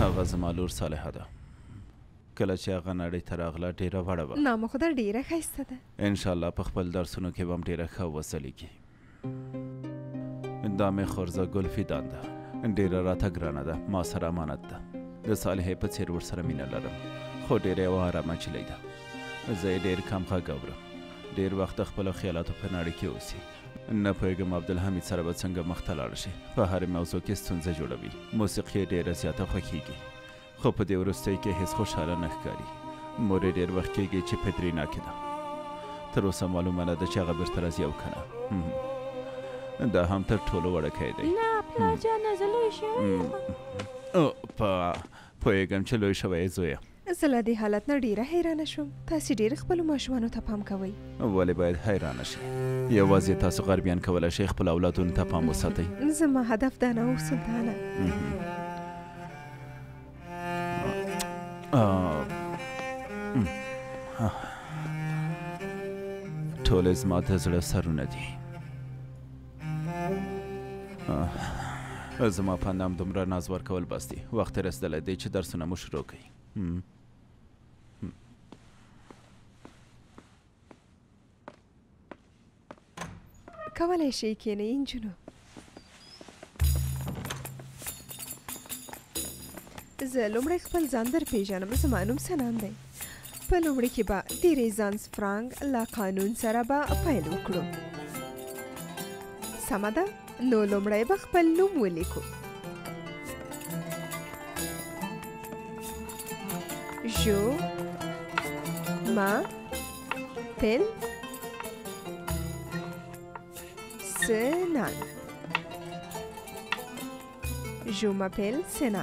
هغه زما لور صالحه ده. کله چې هغه نړۍ ته راغله ډېره وړه وه. نام خدا ډېره ښایسته ده. انشاءالله په خپل درسونو کې به هم ډېره ښه وځلېږي. دا مې خورزه ګل فیدان ده، ډېره راته ګرانه ده، ما سره امانت ده. د صالحې په څېر ورسره مینه لرم، خو ډېره یوه آرامه نجلۍ ده. زه یې ډېر کم غږ اورم، ډېر وخت د خپلو خیالاتو په نړۍ کې اوسي. نه پوهېږم عبدالحمید سره به څنګه مخته لاړه شي. په هرې موضوع کې ستونزه جوړوي. موسیقي یې ډېره زیاته خوښېږي، خو په دې وروستیو کې هېڅ خوشحاله نه ښکاري. مور یې ډېر وخت کېږي چې په درینا کې ده. تر اوسه معلومه نه ده چې هغه بېرته راځي او که نه. دا هم تر ټولو وړوکی دی. نه پلار جانه، زه لوی شوی یم. پوهېږم چې لوی شوی یې زویه. زه له دې حالت نه ډېره حیرانه شوم. تاسې ډېر خپلو ماشومانو ته پام کوئ. ولې باید حیرانه شئ؟ یوازې تاسو غربیان کولی شئ خپلو اولادونو ته پام وساتئ. زما هدف دا نه و سلطانه. ټولې زما د زړه سرونه دي. زما په نام دومره ناز ورکول بس دي. وخت رسېدلی دی چې درسونه مو شروع کړئ. کولی شئ کښېنئ نجونو. زه لومړی خپل ځان در پېژنم. زما نوم سنان دی. په لومړي کې به د ریزانس فرانګ له قانون سره به پیل وکړو. سمه ده؟ نو لومړی به خپل نوم ولیکو. ژو ما پل سنان. ژو ما پل سنان.